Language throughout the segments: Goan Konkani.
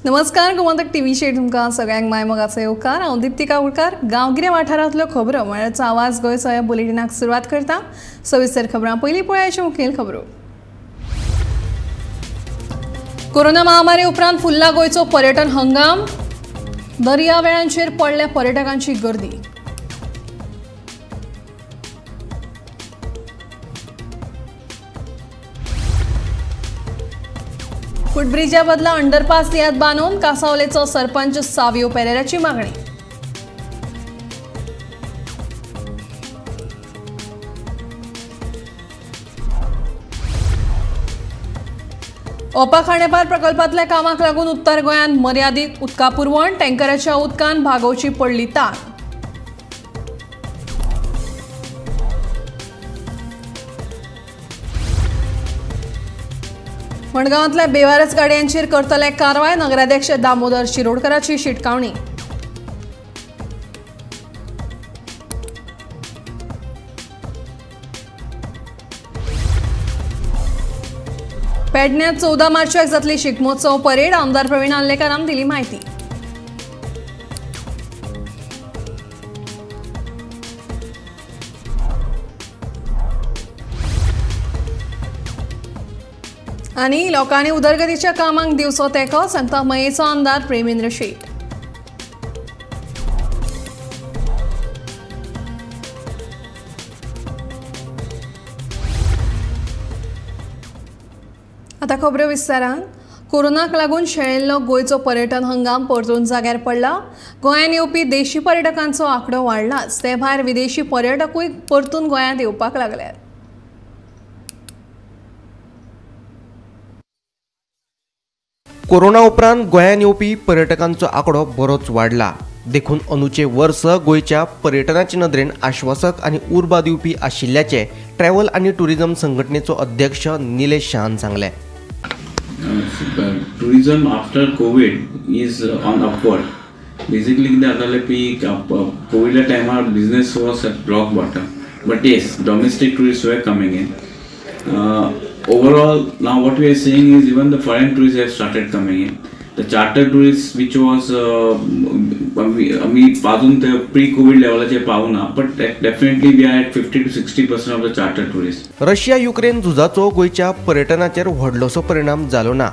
नमस्कार, गोमंतक टीव्हीचेर तुमकां सगळ्यांक मायमोगाचो येवकार. हांव दीप्ती कावळकार. गांवगिऱ्या वाठारांतल्यो खबरो म्हळ्यार आवाज गोंयचो ह्या बुलेटिनाक सुरवात करता. सविस्तर खबरां पयलीं पळयाच्यो मुखेल खबरो. कोरोना महामारी उपरांत फुल्ला गोंयचो पर्यटन हंगाम. दर्यावेळांचेर पडल्या पर्यटकांची गर्दी. फुटब्रिजा बदला अंडरपास दियात बांदून कासावलेचो सरपंच सावियो पेरेराची मागणी. ओपा खांडेपार प्रकल्पांतल्या कामाक लागून उत्तर गोंयांत मर्यादीत उदका पुरवण. टँकराच्या उदकान भागोवची पडली ताण. मडगांवांतल्या बेवारस गाडयांचेर करतले कारवाय. नगराध्यक्ष दामोदर शिरोडकराची शिटकावणी. पेडण्यात 14 मार्चाक जातली शिगमोत्सव परेड. आमदार प्रवीण आर्लेकारान दिली माहिती. आनी लोकांनी उदरगतीच्या कामांक दिवचो तेंको, सांगता मयेचो आमदार प्रेमेंद्र शेट. आतां खबरो विस्तारान. कोरोनाक लागून शेळिल्लो गोंयचो पर्यटन हंगाम परतून जाग्यार पडला. गोंयांत येवपी देशी पर्यटकांचो आंकडो वाडलाच, ते भायर विदेशी पर्यटकूय परतून गोंयांत येवपाक लागल्यात. कोरोना उपरांत गोंयांत येवपी पर्यटकांचो आंकडो बरोच वाडला. देखून अंदूचें वर्स गोंयच्या पर्यटनाचे नदरेन आश्वासक आनी उर्बा दिवपी आशिल्ल्याचें ट्रॅव्हल आनी टुरिझम संघटनेचो अध्यक्ष निलेश शहान सांगलें. Tourism after Covid is on upward. Basically कितें जातालें की कोविडा टायमार business was at rock bottom, but yes, domestic tourist were coming in. Overall, now what we are seeing is even the foreign tourists have started coming in. The charter tourists, which was आमी अजून ते pre-COVID लेवलाचेर पावना, but definitely we are at 50 to 60% of the charter tourists. Russia Ukraine झुजाचो गोंयच्या पर्यटनाचेर व्हडलोसो परिणाम जालो ना.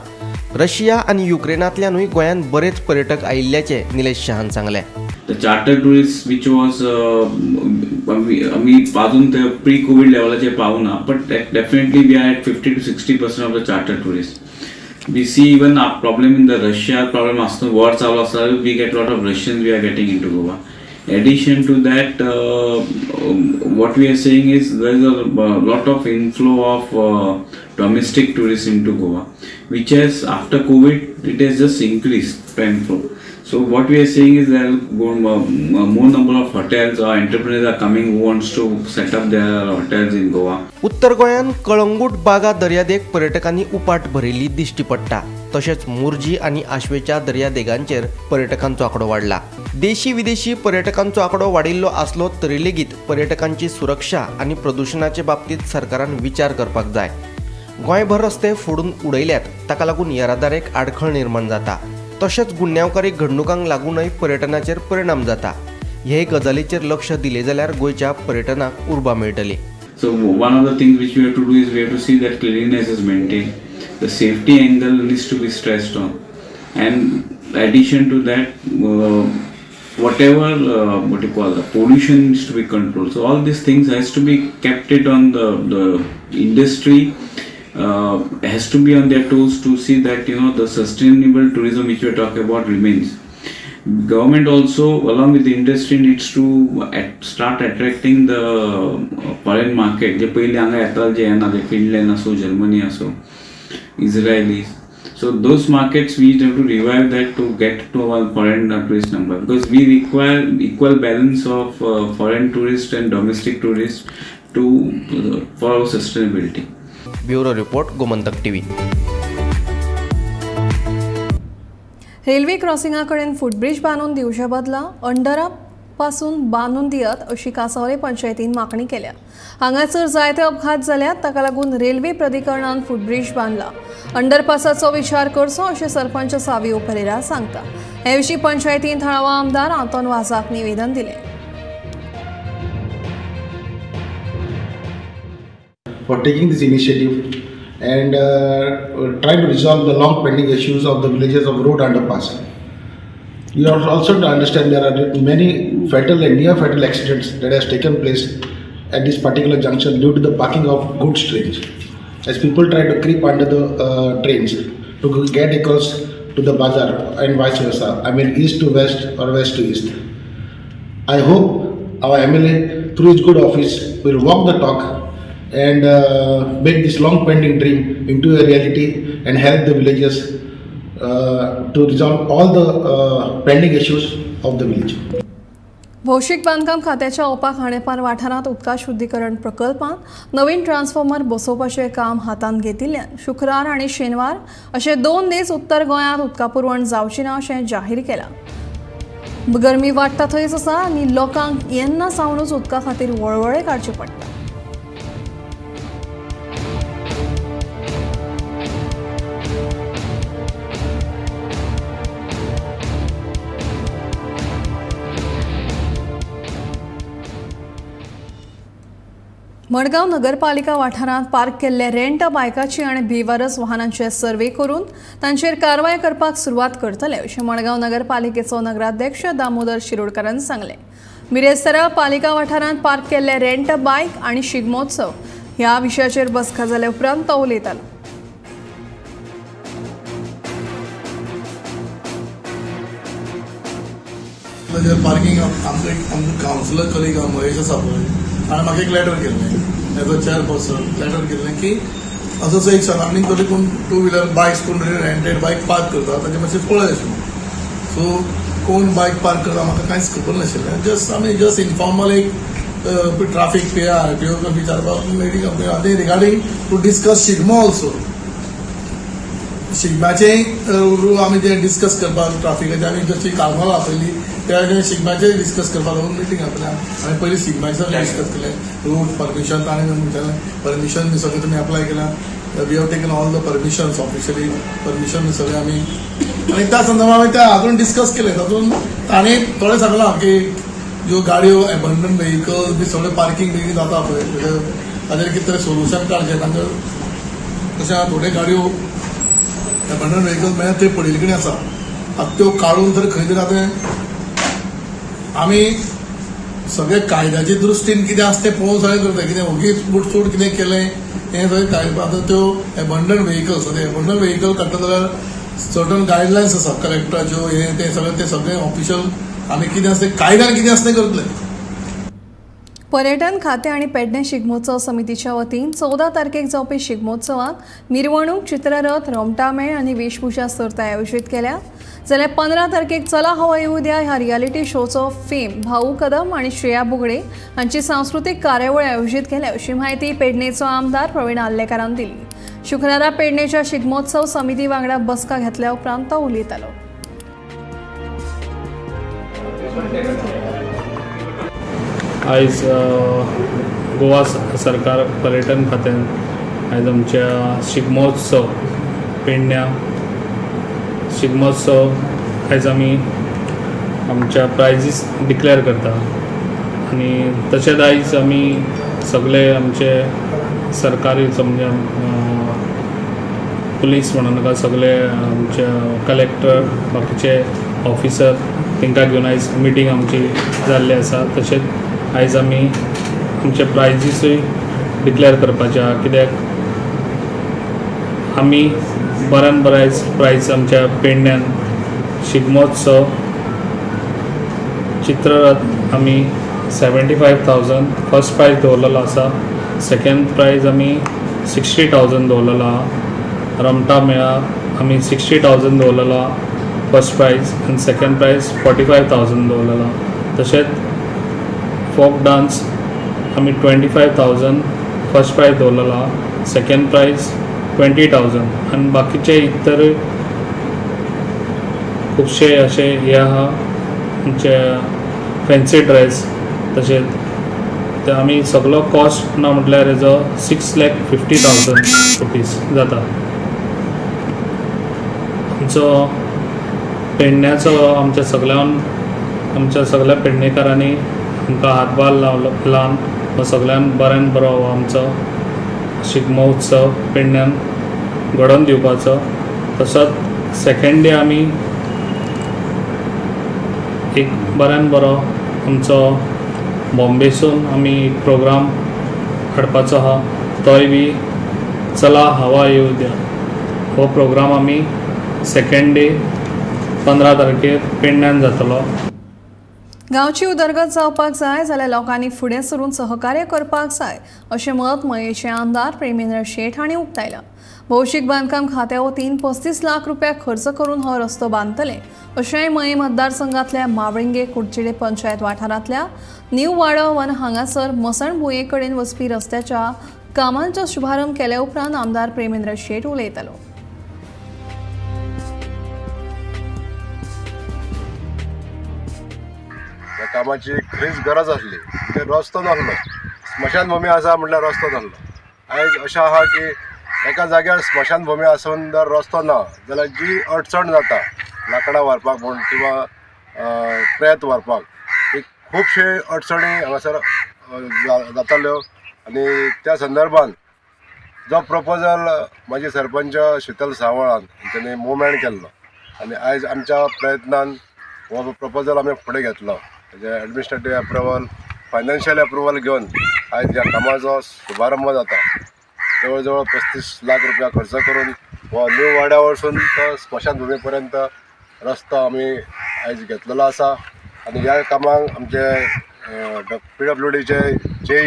रशिया आनी युक्रेनांतल्यानूय गोंयांत बरेच पर्यटक आयिल्ल्याचें निलेश शहान सांगलें. The charter tourists, which was आमी अजून ते pre-COVID लेवलाचेर पावना, but definitely we are at 50 to 60% of the charter tourists. We see even a problem in the Russia problem आसता, वॉर चालू आसता, we get lot of Russians we are getting into Goa. Addition to that, what we are seeing is there is a lot of inflow of domestic tourists into Goa, which has after COVID it has just increased inflow. So what we are seeing is there are more number of hotels or entrepreneurs are coming who wants to set up their hotels in Goa. उत्तर गोंयांत कळंगूट बागा दर्यादेग पर्यटकांनी उपाट भरिल्ली दिश्टी पडटा. तशेंच मोरजी आनी आश्वेच्या दर्यादेगांचेर पर्यटकांचो आंकडो वाडला. देशी विदेशी पर्यटकांचो आंकडो वाडिल्लो आसलो तरी लेगीत पर्यटकांची सुरक्षा आनी प्रदुशणाचे बाबतींत सरकारान विचार करपाक जाय. गोंयभर रस्ते फोडून उडयल्यात, ताका लागून येरादारेक आडखळ निर्माण जाता. तशेंच गुन्यांवकारी घडणुकांक लागूनय पर्यटनाचेर परिणाम जाता. हे गजालीचेर लक्ष दिलें जाल्यार गोंयच्या पर्यटनाक उर्बा मेळटली. So one of the things which we have to do is we have to see that cleanliness is maintained. The safety angle needs to be stressed on, and addition to that, whatever what you call the pollution needs to be controlled. So all these things has to be kept it on the industry has to be on their toes to see that, you know, the sustainable tourism which we are talking about remains. Government also, along with the industry, needs to start attracting the foreign market. जे पयलीं हांगा येताले जे येना, ते फिनलँड आसूं, जर्मनी आसूं, Israelis. So those markets we have to revive that to get to our foreign tourist number, because we require equal balance of foreign tourists and domestic tourists to for our sustainability. Bureau report, Gomantak TV. Railway क्रॉसिंगा कडेन फुटब्रिज बांदून दिवचे बदला पासून बांदून दियात अशी कासावले पंचायतीन मागणी केल्या. हांगासर जायते अपघात जाल्यात, ताका लागून रेल्वे प्राधिकरणान फुटब्रिज बांदला. अंडरपासाचो विचार करचो अशें सरपंच सावियो परेरा सांगता. हे विशीं पंचायतीन थळावा आमदार आंतोन वाजाक निवेदन दिलें. For taking this initiative and try to resolve the long pending issues of the villages of road underpass. You are also to understand there are many fatal and near fatal accidents that has taken place at this particular junction due to the parking of goods trains, as people try to creep under the trains to get across to the bazaar and vice versa, I mean east to west or west to east. I hope our MLA through his good office will walk the talk and make this long pending dream into a reality and help the villagers to resolve all the pending issues of the village. भौशीक बांदकाम खात्याच्या ओपा खाणेपार वाठारांत उदका शुद्धीकरण प्रकल्पांत नवीन ट्रान्सफॉर्मर बसोवपाचें काम हातांत घेतिल्ल्यान शुक्रार आनी शेनवार अशे 2 दीस उत्तर गोंयांत उदका पुरवण जावची ना अशें जाहीर केलां. गरमी वाडटा थंयच आसा आनी लोकांक येन्ना सावनूच उदका खातीर वळवळे काडचे पडटा. मडगांव नगरपालिका वाठारांत पार्क केल्ले रेंट बायकाची आनी बेवारस वाहनांचे सर्वे करून तांचेर कारवाय करपाक सुरवात करतले अशें मडगांव नगरपालिकेचो नगराध्यक्ष दामोदर शिरोडकारान सांगलें. बिरेस्तारा पालिका वाठारांत पार्क केल्ले रेंट बायक आनी शिगमोत्सव ह्या विशयाचेर बसका जाले उपरांत तो उलयतालो. पार्किंग आमचो कावन्सिलर कलीग महेश आसा पळय, ताणें म्हाका एक लेटर केल्लें एज अ चेअरपर्सन, लेटर केल्लें की असो असो एक सरावंडींग तरी कोण टू व्हिलर बायक्स कोण तरी रेंटेड बायक पार्क करता ताजें मातशें पळय अशें. सो कोण बायक पार्क करता म्हाका कांयच खबर नाशिल्लें. जस्ट आमी जस्ट इनफॉर्मल एक ट्राफीक पे आरटीओ विचारपाक मिटींग आनी regarding to discuss Shigmo also. शिगम्याचें आमी जें डिस्कस करपाक ट्राफिकाचें आमी जशी कालमाल आपयली त्या शिगम्याचें डिस्कस करपाक लागून मिटींग आपयल्या. आमी पयलीं शिगम्याचें डिस्कस केलें, रूट परमिशन ताणें विचारलें, परमिशन बी सगळें तुमी एप्लाय केलां, we have taken all the permissions officially, permission सगळें आमी आनी त्या संदर्भात आमी त्या हातून डिस्कस केलें. तातूंत ताणें थोडें सांगलां की ज्यो गाडयो एबंडन व्हेकल बी सगळें पार्किंग बी जाता पळय ताजेर कितें तरी सोल्युशन काडचें. तांकां तशें थोड्यो गाडयो एबंडन व्हेकल मेळ्ळ्यार ते पडिल्ले कडेन आसा, आतां त्यो काडून तर खंय तरी आतां आमी सगळे कायद्याचे दृश्टीन कितें आसा तें पळोवन सगळें करता. कितें ओगीच बुटसूट कितें केलें हें सगळें काय आतां त्यो एबंडन व्हेकल्स, एबंडन व्हेकल काडटा जाल्यार सर्टन गायडलायन्स आसा कलेक्टराच्यो, हें तें सगळें तें सगळें ऑफिशियल आमी कितें आसा तें कायद्यान कितें आसा तें करतले. पर्यटन खातें आनी पेडणें शिगमोत्सव समितीच्या वतीन 14 तारखेक जावपी शिगमोत्सवाक मिरवणूक, चित्ररथ, रोमटामेळ आनी वेशभूषा सर्त आयोजीत केल्या. जाल्यार 15 तारखेक चला हवा येऊ द्या ह्या रियलिटी शोचो फेम भाऊ कदम आनी श्रेया बुगडे हांची सांस्कृतीक कार्यावळ आयोजीत केल्या अशी म्हायती पेडणेचो आमदार प्रवीण आर्लेकारान दिली. शुक्रारा पेडणेच्या शिगमोत्सव समिती वांगडा बसका घेतल्या उपरांत तो उलयतालो. आयज गोवा सरकार पर्यटन खात्यान आयज आमच्या शिगमोत्सव पेडण्या शिगमोत्सव आयज आमी आमच्या प्रायजीस डिक्लेअर करता आनी तशेंच आयज आमी सगळे आमचे सरकारी समजा पुलीस म्हणून नाका सगळे आमचे कलेक्टर बाकीचे ऑफिसर तांकां घेवन आयज मिटींग आमची जाल्ली आसा. तशेंच आयज आमी आमचे प्रायजीसूय डिक्लेअर करपाचे आहा, कित्याक आमी बऱ्यान बरें आयज प्रायज आमच्या पेडण्यान शिगमोत्सव चित्ररथ आमी 75,000 फर्स्ट प्रायज दवरलेलो आसा, सेकेंड प्रायज आमी 60,000 दवरलेलो आहा, रमटा मेळा आमी 60,000 दवरलेलो आहा फर्स्ट प्रायज आनी सेकेंड प्रायज 45,000 दवरलेलो आहा. तशेंच फोक डान्स आमी 25,000 फर्स्ट प्रायज दवरलेलो आहा, सेकेंड प्रायज 20,000 आनी बाकीचे इतर खुबशे अशे हे आहा आमच्या फॅन्सी ड्रेस तशेंच ते आमी सगलो कॉस्ट ना म्हटल्यार हेजो 6,50,000 रुपीज जाता. आमचो पेडण्याचो आमच्या सगळ्या पेडणेकारांनी आमकां हातभार लावन हो सगळ्यान बऱ्यान बरो हो आमचो शिगमो उत्सव पेडण्यान घडोवन दिवपाचो. तसोच सेकेंड डे आमी एक बऱ्यान बरो आमचो बॉम्बेसून आमी एक प्रोग्राम हाडपाचो आहा, तोय बी चला हवा येऊ द्या हो प्रोग्राम आमी सेकेंड डे 15 तारखेर पेडण्यान जातलो. गांवची उदरगत जावपाक जाय जाल्यार लोकांनी फुडें सरून सहकार्य करपाक जाय अशें मत मयेचे आमदार प्रेमेंद्र शेट हांणी उक्तायलां. भौशीक बांदकाम खात्या वतीन 35 लाख रुपया खर्च करून हो रस्तो बांदतले अशेंय मये मतदारसंघातल्या मावळिंगे कुडचिडे पंचायत वाठारांतल्या न्यू वाडो वन हांगासर मसणभुंये कडेन वचपी रस्त्याच्या कामांचो शुभारंभ केल्या उपरांत आमदार प्रेमेंद्र शेट उलयतालो. कामाची खरीच गरज आसली, ते रस्तो नासलो, स्मशानभूमी आसा म्हटल्यार रस्तो नासलो. आयज अशें आहा की एका जाग्यार स्मशानभूमी आसून जर रस्तो ना जाल्यार जी अडचण जाता लांकडां व्हरपाक म्हूण किंवा प्रेत व्हरपाक, एक खुबशे अडचणी हांगासर जाताल्यो. आनी त्या संदर्भान जो प्रपोजल माजी सरपंच शीतल सावळान तेणी मुवमेंट केल्लो आनी आयज आमच्या प्रयत्नान हो प्रपोजल आमी फुडें घेतलो. एडमिनिस्ट्रेटीव अप्रुवल, फायनान्शियल अप्रुवल घेवन आयज ह्या कामाचो शुभारंभ जाता. जवळ जवळ 35 लाख रुपया खर्च करून हो न्यू वाड्या वचून तो स्मशानभूमी पर्यंत रस्तो आमी आयज घेतलेलो आसा. आनी ह्या कामाक आमचे PWDचे जेई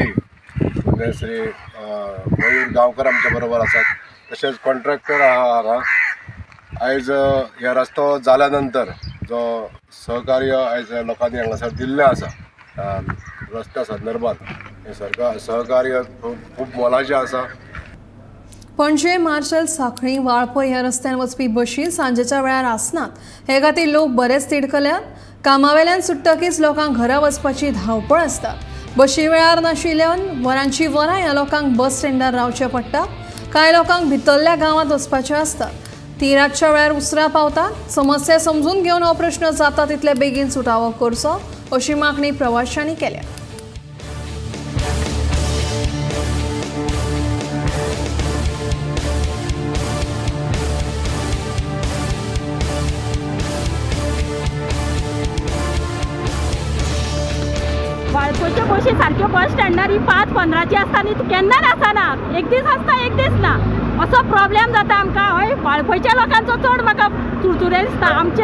म्हणजे श्री मयूर गांवकर आमच्या बरोबर आसात, तशेंच कॉन्ट्रॅक्टर आहा हांगा. आयज ह्या रस्तो जाल्या नंतर जो सहकार्य आयज लोकांनी हांगासर दिल्लें आसा रस्त्या संदर्भात, हें सरकार सहकार्य खूब मोलाचें आसा. पणजे मार्शल सांखळी वाळपय ह्या रस्त्यान वचपी बशी सांजेच्या वेळार आसनात हे खातीर लोक बरेच तिडकल्यात. कामावेल्यान सुट्टकीच लोकांक घरा वचपाची धांवपळ आसता. बशी वेळार नाशिल्ल्यान वरांची वरां ह्या लोकांक बस स्टँडार रावचें पडटा. कांय लोकांक भितरल्या गांवांत वचपाचें आसता, ती रातच्या वेळार उसरां पावतात. समस्या समजून घेवन हो प्रश्न जाता तितले बेगीन सुटावो करचो अशी मागणी प्रवाशांनी केल्या. वाळपयच्यो बशी सारक्यो बस स्टँडार ही 5:15ची आसता आनी केन्नाच आसना, एक दीस आसता एक दीस ना, असो प्रॉब्लेम जाता आमकां. हय, वाळपयच्या लोकांचो चड म्हाका चुरचुरे दिसता. आमचे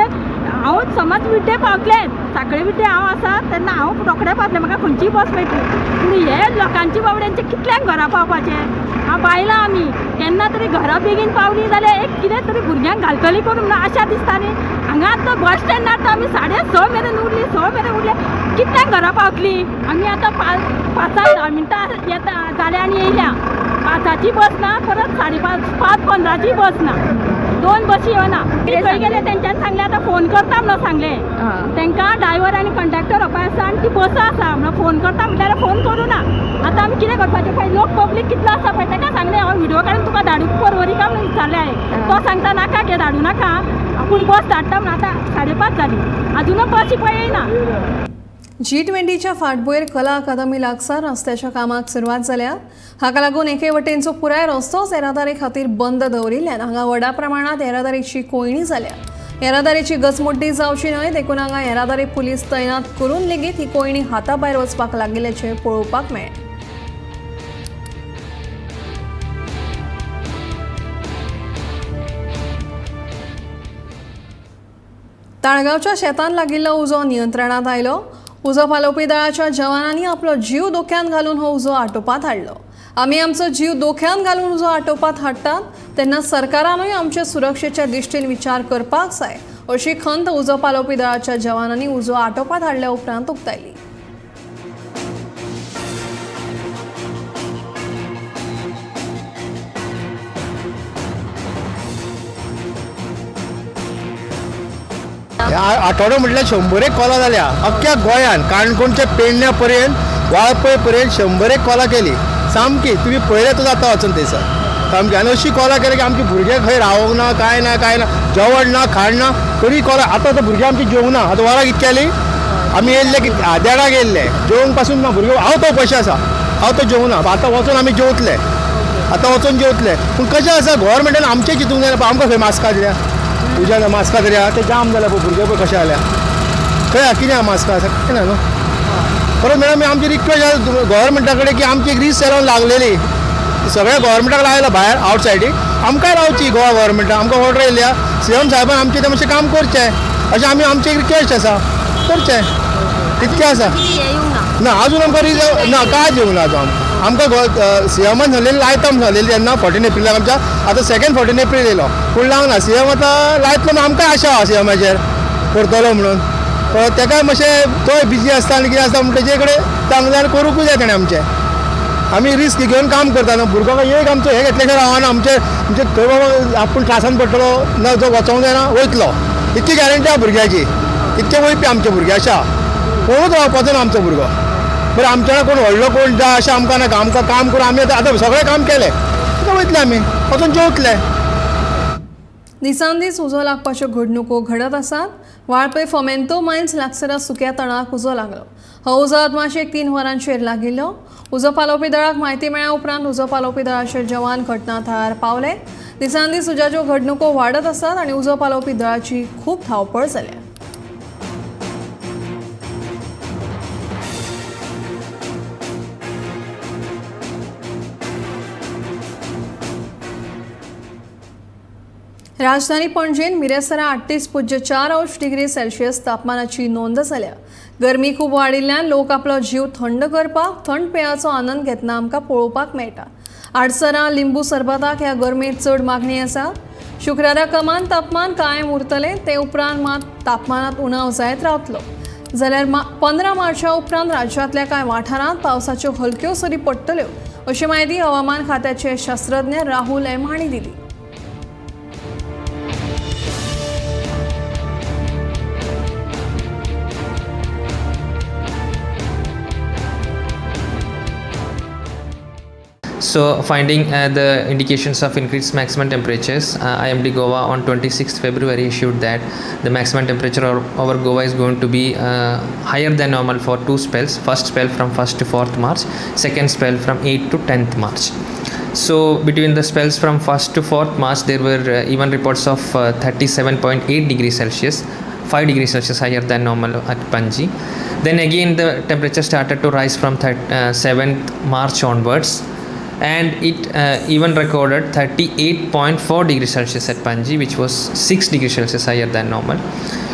हांव समज विड्डे पावतलें, सांखळे विड्डे हांव आसा तेन्ना हांव रोखडें पावतलें, म्हाका खंयचीय बस मेळटली. पूण हे लोकांची बाबड्यांचे कितल्यांक घरा पावपाचें? हांव बायलां आमी केन्ना तरी घरा बेगीन पावली जाल्यार एक कितें तरी भुरग्यांक घालतली करून म्हणून आशा दिसता न्ही. हांगा आतां बस स्टँडार तर आमी 6:30 मेरेन उरली, 6 मेरेन उरले, कितल्यांक घरा पावतली आमी? आतां 5-10 मिनटां येता जाल्या आनी येयल्या. 5ची बस ना, परत 5:30 5:15ची बस ना, 2 बसी येना. खंय गेले तेंच्यांनी सांगलें आतां फोन करता म्हणून सांगलें तांकां. ड्रायव्हर आनी कंडक्टर पळय आसा आनी ती बसां आसा म्हणून फोन करता म्हणल्यार फोन करूं ना. आतां आमी कितें करपाचें? पळय लोक पब्लीक कितलो आसा पळय, ताका सांगलें हांव व्हिडियो काडून तुका धाडूंक परवरी काय म्हणून विचारलें हांवें. तो सांगता नाका गे धाडूं नाका, आपूण बस धाडटा म्हणून. आतां 5:30 जाली, आजुनूय बसी पळय येयना. G20च्या फाटभुंयेर कला अकादमी लागसार रस्त्याच्या कामाक सुरवात जाल्या. हाका लागून एके वटेनचो पुराय रस्तोच येरादारी खातीर बंद दवरिल्ल्यान हांगा व्हडा प्रमाणात येरादारीची कोंयडी जाल्या. येरादारीची गचमुड्डी जावची न्हय देखून हांगा येरादारी पुलीस तैनात करून लेगीत ही कोंयडी हाता भायर वचपाक लागिल्ल्याचें पळोवपाक मेळ्ळें. ताळगांवच्या शेतान लागिल्लो उजो नियंत्रणात आयलो. उजो पालोवपी दळाच्या जवानांनी आपलो जीव धोक्यांत घालून हो उजो आटोवपात हाडलो. आमी आमचो जीव धोक्यांत घालून उजो आटोवपात हाडटात तेन्ना सरकारानूय आमचे सुरक्षेच्या दृश्टीन विचार करपाक जाय अशी खंत उजो पालोवपी दळाच्या जवानांनी उजो आटोवपात हाडल्या उपरांत उक्तायली. आठवडो म्हटल्यार 100 कॉलां जाल्या अख्ख्या गोंयान, काणकोणच्या पेडण्या पर्यंत वाळपय पर्यंत 100 कॉलां केली सामकी. तुमी पळयल्यार जाता वचून थंयसर सामकी. आनी अशी कॉलां केली की आमची भुरगे खंय रावंक ना, कांय ना, कांय ना, जेवण ना, खाण ना, तरी कॉलां. आतां आतां भुरगीं आमची जेवना. आतां वरां कितकी जालीं, आमी येयल्ले की देडाक येयल्ले, जेवंक पासून ना भुरगे. हांव तो पयशे आसा, हांव तो जेवना. आतां वचून आमी जेवतले, आतां वचून जेवतले. पूण कशें आसा, गव्हर्मेंटान आमचें चिंतूंक जाय. आमकां खंय मास्कां दिल्या, उज्यान मास्कां दिल्या, ते जाम जाल्या पळय भुरगे पळय कशें जाल्या. खंय कितें मास्कां आसा, कांय ना न्हू. परत मॅडम आमची रिक्वेस्ट आसा गव्हर्मेंटा कडेन की आमची एक रीस सेलॉन लागलेली सगळ्या गव्हर्मेंटाक लायला भायर आवटसायडीक, आमकांय रावची गोवा गव्हर्मेंटाक. आमकां ऑर्डर येयल्या, सीएम साहेबान आमचें तें मातशें काम करचें अशें आमी आमची एक रिक्वेस्ट आसा, करचें तितकें आसा. ना अजून आमकां रीज ना, कांयच येवंक ना अजून आमकां. सीएमान सांगलेली लायता म्हूण सांगलेली तेन्ना 14 एप्रिलाक आमच्या. आतां सेकंड 14 एप्रील येयलो पूण लावंक ना. सीएम आतां लायतलो म्हूण आमकां आशा आसा सीएमाचेर करतलो म्हणून. पण तेकाय मातशें तोय बिजी आसता आनी कितें आसता म्हण तेजे कडेन सांगलें आनी करूंकूय जाय तेणें आमचें. आमी रिस्क घेवन काम करता न्हू. भुरगो एक आमचो हें घेतले शिवाय रावना. आमचें म्हणजे खंय बाबा आपूण त्रासान पडटलो ना, जो वचोंक जायना वयतलो, इतकी गॅरंटी आसा भुरग्याची. इतके वयपी आमचे भुरगे आशा, कोणूच रावपाचो ना आमचो भुरगो. बरें आमच्या कोण व्हडलो कोण जाय अशें आमकां नाका. आमकां काम करून आमी आतां सगळें काम केलें, आतां वयतले आमी वचून जेवतले. दिसान दीस उजो लागपाच्यो घडणुको घडत आसात. वाळपय फोमेंतो मायन्स लागसरा सुक्या तणाक उजो लागलो. हो उजो अदमाशेक 3 वरांचेर लागिल्लो. उजो पालोवपी दळाक म्हायती मेळ्ळ्या उपरांत उजो पालोवपी दळाचे जवान घटना थळार पावले. दिसान दीस उज्याच्यो घडणुको वाडत आसात आनी उजो पालोवपी दळाची खूब धांवपळ जाल्या. राजधानी पणजेन मिरेसरा 38.4 डिग्री सेल्सियस तापमानाची नोंद जाल्या. गरमी खूब वाडिल्ल्यान लोक आपलो जीव थंड करपाक थंड पेयाचो आनंद घेतना आमकां पळोवपाक मेळटा. आडसरां, लिंबू सरबताक ह्या गरमेंत चड मागणी आसा. शुक्रारा कमान तापमान कायम उरतलें, ते उपरांत मात तापमानांत उणाव जायत रावतलो. जाल्यार 15 मार्चा उपरांत राज्यांतल्या कांय वाठारांत पावसाच्यो हलक्यो सरी पडटल्यो अशी म्हायती हवामान खात्याचे शास्त्रज्ञ राहुल एम हांणी दिली. So finding the indications of increased maximum temperatures, IMD Goa on 26th February issued that the maximum temperature over Goa is going to be higher than normal for 2 spells. First spell from 1st to 4th March, second spell from 8th to 10th March. So between the spells from 1st to 4th March, there were even reports of 37.8 degrees Celsius, 5 degrees Celsius higher than normal at Panji. Then again the temperature started to rise from 7th March onwards, and it even recorded 38.4 degrees Celsius at Panji, which was 6 degrees Celsius higher than normal.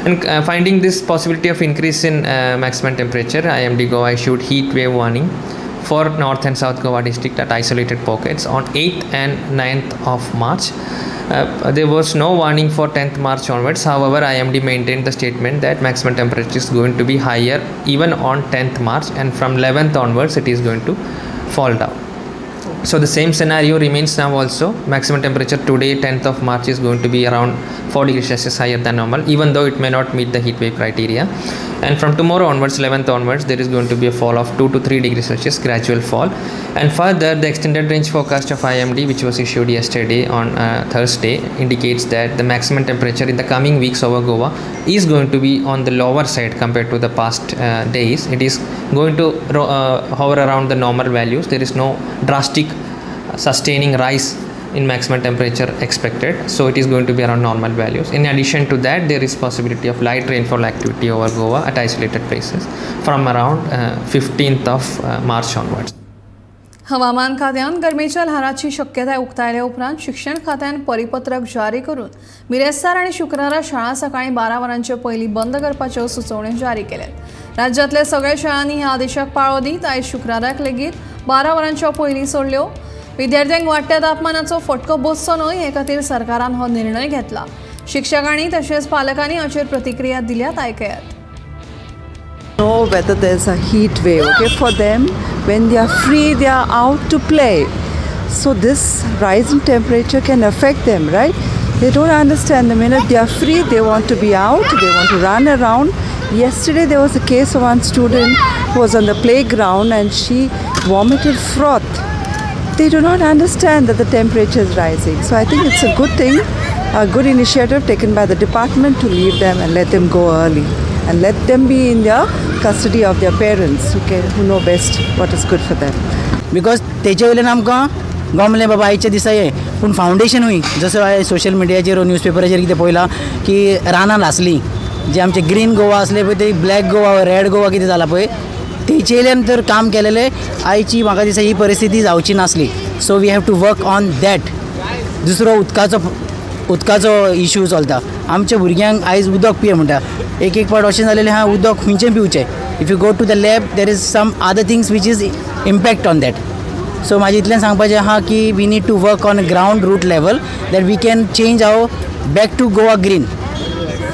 And finding this possibility of increase in maximum temperature, IMD Goa issued heat wave warning for North and South Goa district at isolated pockets on 8th and 9th of March. There was no warning for 10th March onwards. However, IMD maintained the statement that maximum temperature is going to be higher even on 10th March, and from 11th onwards it is going to fall down. So the same scenario remains now also. Maximum temperature today, 10th of March, is going to be around 4 degrees Celsius higher than normal, even though it may not meet the heat wave criteria. And from tomorrow onwards, 11th onwards, there is going to be a fall of 2 to 3 degrees Celsius, gradual fall. And further, the extended range forecast of IMD, which was issued yesterday on Thursday, indicates that the maximum temperature in the coming weeks over Goa is going to be on the lower side compared to the past days. It is going to hover around the normal values. There is no drastic sustaining rise in maximum temperature expected, so it is going to be around normal values. In addition to that, there is possibility of light rainfall activity over Goa at isolated places from around 15th of March onwards. हवामान खात्यान गरमेच्या ल्हाराची शक्यताय उक्तायल्या उपरांत शिक्षण खात्यान परिपत्रक जारी करून बिरेस्तार आनी शुक्रारा शाळा सकाळी 12 वरांचे पयलीं बंद करपाच्यो सुचोवण्यो जारी केल्यात. राज्यांतल्या सगळ्या शाळांनी ह्या आदेशाक पाळो दीत आयज शुक्राराक लेगीत 12 वरांच्या पयलीं सोडल्यो. विद्यार्थ्यांक वाडट्या तापमानाचो फटको बसचो न्हय हे खातीर सरकारान हो निर्णय घेतला. शिक्षकांनी तशेंच पालकांनी हाचेर प्रतिक्रिया दिल्यात, आयकयात. Know whether there's a heat wave. Okay, for them, when they are free, they are out to play. So this rise in temperature can affect them, right? They don't understand. The minute they are free, they want to be out, they want to run around. Yesterday there was a case of one student who was on the playground and she vomited froth. They do not understand that the temperature is rising. So I think it's a good thing, a good initiative taken by the department to leave them and let them go early and let them be in the custody of their parents who know best what is good for them. Because तेचे वयल्यान आमकां गमलें बाबा आयच्या दिसा हें, पूण फावंडेशनूय जसो हांवें सोशल मिडियाचेर न्यूजपेपराचेर कितें पळयलां की रानां लासलीं, जे आमचे ग्रीन गोवा आसले पळय ते ब्लॅक गोवा रेड गोवा कितें जाला पळय तेचे वयल्यान तर काम केलेलें आयची म्हाका दिसता ही परिस्थिती जावची नासली. So we have to work on that. दुसरो उदकाचो इशू चलता. आमच्या भुरग्यांक आयज उदक पिये म्हणटा, एक एक पाट अशें जालेलें आहा उदक खंयचें पिवचें. If you go to the lab there is some other things which is impact on that. So म्हाजें इतलें सांगपाचें आहा की we need to work on ground root level that we can change our back to Goa green.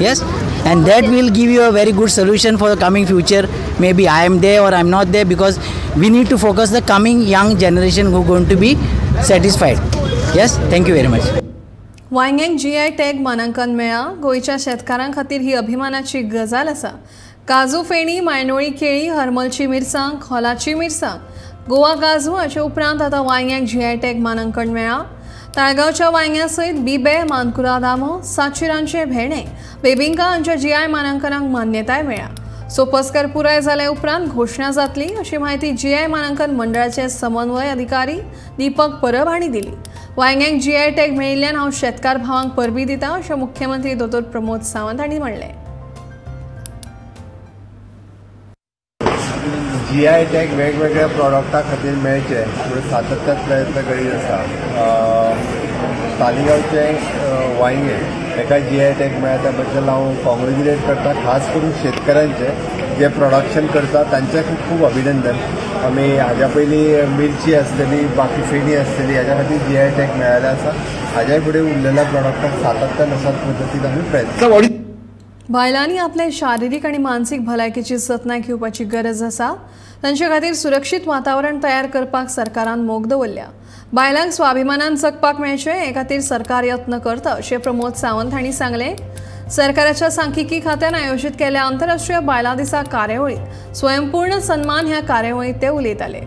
Yes, and that will give you a very good solution for the coming future. Maybe I am there or I am not there, because we need to focus the coming young generation who going to be satisfied. Yes, thank you very much. वांग्यांक GI tag मानांकन मेळ्ळां. गोंयच्या शेतकारां खातीर ही अभिमानाची गजाल आसा. काजू फेणी, मायणोळी केळी, हरमलची मिरसांग, खोलाची मिरसांग, गोवा काजू हाचे उपरांत आतां वांग्यांक जीआय टॅग मानांकन मेळ्ळां. ताळगांवच्या वांग्या सयत बिबे, मानकुरा दामो, सातशिरांचे भेणे, बेबिंका हांच्या जीआय मानांकनाक मान्यताय मेळ्ळ्या. सोपस्कर पुराय जाल्या उपरांत घोशणा जातली अशी म्हायती जीआय मानांकन मंडळाचे समन्वय अधिकारी दीपक परब हांणी दिली. वांग्यांक जीआय टॅग मेळिल्ल्यान हांव शेतकार भावांक परबी दिता अशें मुख्यमंत्री दोतोर प्रमोद सावंत हांणी म्हणलें. जीआय टॅग वेगवेगळ्या प्रॉडक्टा खातीर मेळचे म्हणून सातत्यान प्रयत्न करीत आसा. तालिगांवचें वांयगें ताका जीआय टॅग मेळ्ळा त्या बद्दल हांव कॉंग्रेच्युलेट करता. खास करून शेतकऱ्यांचे जे प्रोडक्शन करता तांचें खूब खूब अभिनंदन. आमी हाज्या पयलीं मिरची आसतली, बाकी फेणी आसतली, हाज्या खातीर जीआय टॅग मेळ्ळेलें आसा. हाज्या फुडें उरलेल्या प्रॉडक्टाक सातत्यान अशाच पद्दतीन आमी प्रयत्न. बायलांनी आपले शारिरीक आनी मानसीक भलायकेची जतनाय घेवपाची गरज आसा. तांचे खातीर सुरक्षीत वातावरण तयार करपाक सरकारान मोग दवरल्या. बायलांक स्वाभिमानान जगपाक मेळचें हे खातीर सरकार यत्न करता अशें प्रमोद सावंत हांणी सांगलें. सरकाराच्या सांख्यिकी खात्यान आयोजीत केल्ल्या आंतरराष्ट्रीय बायलां दिसा कार्यावळींत स्वयंपूर्ण सन्मान ह्या कार्यावळींत ते उलयताले.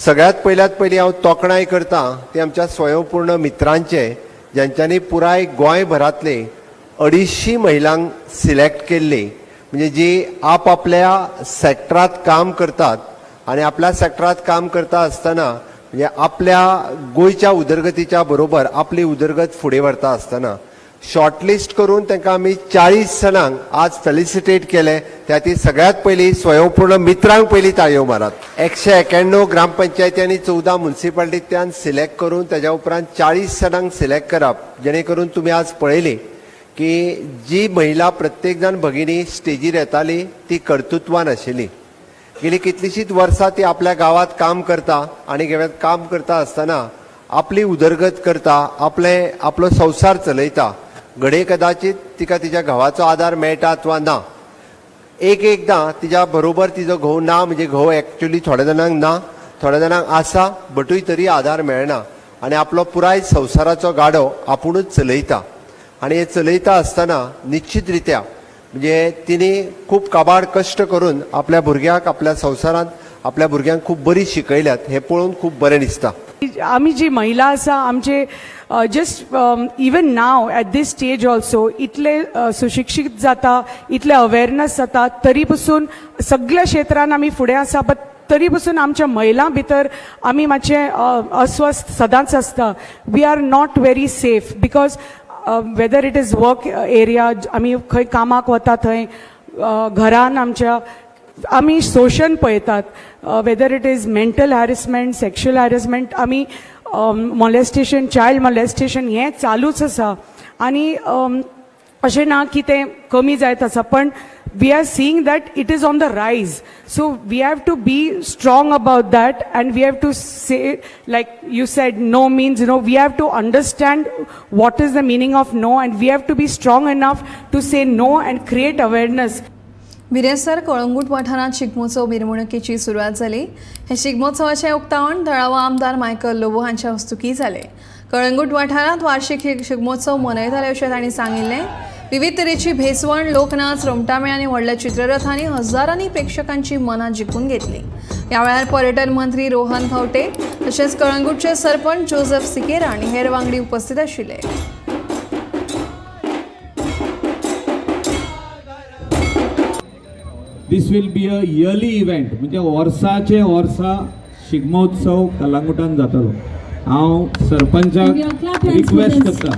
सगळ्यात पयल्यात पयलीं हांव तोखणाय करता ती आमच्या स्वयंपूर्ण मित्रांचे, ज्यांच्यांनी पुराय गोंयभरांतले 250 महिलांक सिलेक्ट केल्ली, म्हणजे जी आपआपल्या सेक्टरांत काम करतात आनी आपल्या सेक्टरांत काम करता आसतना म्हणजे आपल्या गोंयच्या उदरगतीच्या बरोबर आपली उदरगत फुडें व्हरता आसतना शॉर्टलिस्ट करून तांकां आमी 40 जाणांक आज फेलिसिटेट केले. त्या खातीर सगळ्यात पयलीं स्वयंपूर्ण मित्रांक पयलीं ताळयो मारात. 191 ग्रामपंचायती आनी 14 मुन्सिपालिटींतल्यान सिलेक्ट करून ताज्या उपरांत 40 जाणांक सिलेक्ट करप, जेणे करून तुमी आज पळयली की जी महिला प्रत्येक जाण भगिनी स्टेजीर येताली ती कर्तृत्वान आशिल्ली. गेली कितलीशींच वर्सां ती आपल्या गांवांत काम करता आनी गांवांत काम करता आसतना आपली उदरगत करता, आपलो संवसार चलयता. घडये कदाचित तिका तिच्या घोवाचो आदार मेळटा अथवा ना, एक एकदां तिच्या बरोबर तिजो घोव ना, म्हणजे घोव एक्चुअली थोड्या जाणांक ना, थोड्या जाणांक आसा बटूय तरी आदार मेळना आनी आपलो पुराय संवसाराचो गाडो आपुणूच चलयता. आनी हे चलयता आसतना निश्चित रित्या म्हणजे तिने खूब काबाड कश्ट करून आपल्या भुरग्यांक आपल्या संवसारांत आपल्या भुरग्यांक खूब बरी शिकयल्यात हें पळोवन खूब बरें दिसता. आमी जी महिला आसा आमचे just even now at this stage also इतले सुशिक्षीत जाता, इतले अवेरनस जाता, तरी पसून सगळ्या क्षेत्रान आमी फुडें आसा, बट तरी पसून आमच्या महिलां भितर आमी मातशें अस्वस्थ सदांच आसता. We are not very safe because whether it is work area, आमी खंय कामाक वता थंय, घरान आमच्या आमी शोशण पळयतात, whether it is mental harassment, sexual harassment, आमी मॉलेस्टेशन, चायल्ड मॉलेस्टेशन हें चालूच आसा. आनी अशें ना की तें कमी जायत आसा, पण we are seeing that it is on the rise. So we have to be strong about that and we have to say, like you said, no means no. We have to understand what is the meaning of no and we have to be strong enough to say no and create awareness. बिरेस्तार Calangute वाठारांत शिगमोत्सव मिरवणुकीची सुरवात जाली. हे शिगमोत्सवाचें उक्तावण थळावो आमदार मायकल लोबो हांच्या हस्तुकीं जालें. कळंगूट वाठारांत वार्षिक शिगमोत्सव मनयताले अशें तांणी सांगिल्लें. विविध तरेची भेसवण, लोकनाच, रोमटामेळ आनी व्हडल्या चित्ररथांनी हजारांनी प्रेक्षकांची मनां जिखून घेतली. ह्या वेळार पर्यटन मंत्री रोहन खंवटे तशेंच कळंगूटचे सरपंच जोसेफ सिकेरा आनी हेर वांगडी उपस्थित आशिल्ले. This will be a yearly event, म्हणजे वर्साचे वर्सा शिगमोत्सव कलंगुटान जातलो. हांव सरपंचाक रिक्वेस्ट करता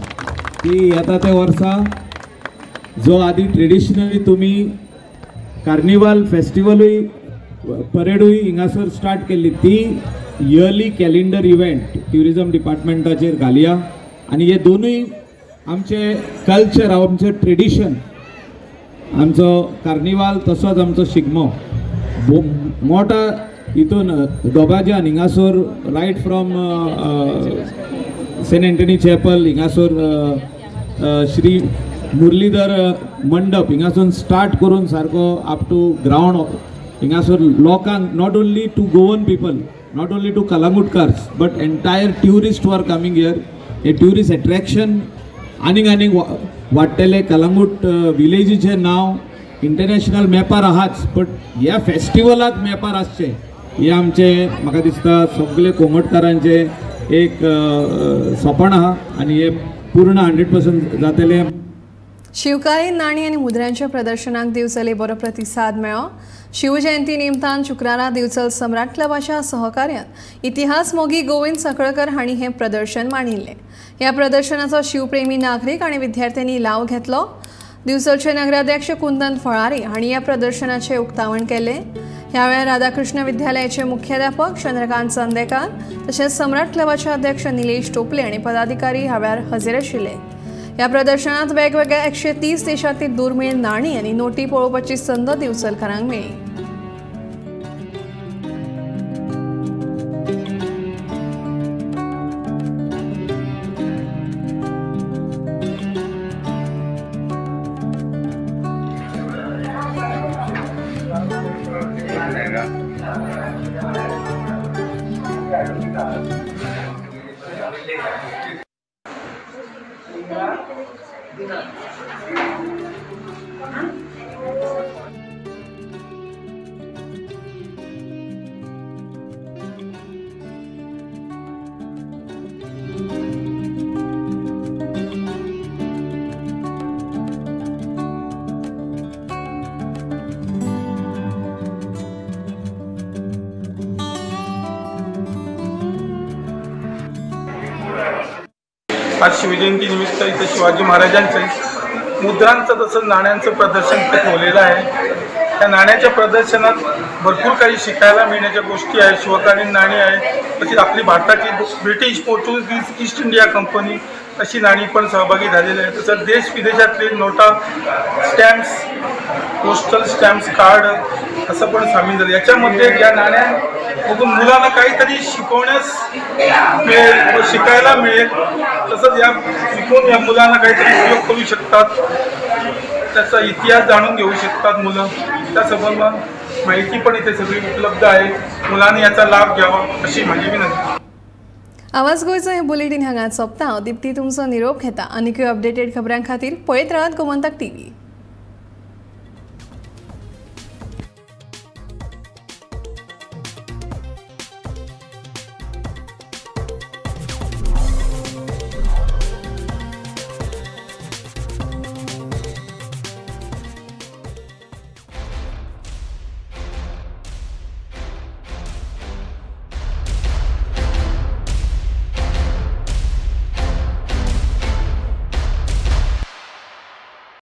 की येता ते वर्सा जो आदी ट्रेडिशनली तुमी कार्निवाल फेस्टिवलूय परेडूय हिंगासर स्टार्ट केल्ली ती इयरली कॅलेंडर इव्हेंट ट्युरिजम डिपार्टमेंटाचेर घालया आनी हे दोनूय आमचे कल्चर, आमचें ट्रेडिशन, आमचो कार्निवाल तसोच आमचो शिगमो मोठा हितून दोबाज्यान हिंगासर right from Saint Anthony chapel हिंगासर Shri Murlidhar मंडप हिंगासून स्टार्ट करून सारको अप टू ग्रावंड हिंगासर लोकांक, not only to Goan people, not only to Kalangutkars but entire tourist who are coming here, hey tourist attraction आनीक आनीक वाडटले. कलंगूट विलेजीचें नांव इंटरनॅशनल मॅपार आहाच, बट ह्या फेस्टिवलाक मॅपार आसचें हें आमचें म्हाका दिसता सगळे कोंगटकारांचें एक सपन आहा आनी हें पूर्ण 100% जातलें. शिवकालीन नाणी आनी मुद्रांच्या प्रदर्शनाक दिवचले बरो प्रतिसाद मेळ्ळो. शिवजयंती निमतान शुक्रारा दिवचल सम्राट क्लबाच्या सहकार्यान इतिहास मोगी गोविंद सकळकर हांणी हें प्रदर्शन मांडिल्लें. ह्या प्रदर्शनाचो शिवप्रेमी नागरीक आनी विद्यार्थ्यांनी लाव घेतलो. दिवचलचे नगराध्यक्ष कुंदन फळारी हांणी ह्या प्रदर्शनाचें उक्तावण केलें. ह्या वेळार राधाकृष्ण विद्यालयाचे मुख्याध्यापक चंद्रकांत चांदेकार तशेंच सम्राट क्लबाचे अध्यक्ष निलेश टोपले आनी पदाधिकारी ह्या वेळार हजर आशिल्ले. ह्या प्रदर्शनात वेगवेगळ्या 130 देशांतली दुर्मीळ नाणी आनी नोटी पळोवपाची संद दिवचलकारांक मेळ्ळी. आज शिवजयंती निमित्त इथे शिवाजी महाराजांचे मुद्रांचं तसंच नाण्यांचं प्रदर्शन इथे ठेवलेलं आहे. त्या नाण्याच्या प्रदर्शनात भरपूर काही शिकायला मिळण्याच्या गोष्टी आहेत. शिवकालीन नाणी आहे, तशीच आपली भारताची British, Portuguese, East India company अशी नाणी पण सहभागी झालेली आहे. तसंच देश विदेशातले नोटा, स्टॅम्प्स, पोस्टल स्टॅम्प्स कार्ड असं पण सामील झालं. याच्यामध्ये या नाण्या बघून मुलांना काहीतरी शिकवण्यास मिळेल, शिकायला मिळेल. तसंच या शिकून या मुलांना काहीतरी उपयोग करू शकतात, त्याचा इतिहास जाणून घेऊ शकतात मुलं. त्या संबंधात माहिती पण इथे सगळी उपलब्ध आहे. मुलांनी याचा लाभ घ्यावा अशी माझी विनंती. आवाज गोंयचो हे बुलेटीन हांगा सोंपता. हांव दीप्ती तुमचो निरोप घेता. आनीकय अपडेटेड खबरां खातीर पळयत राहात गोमंतक टीव्ही.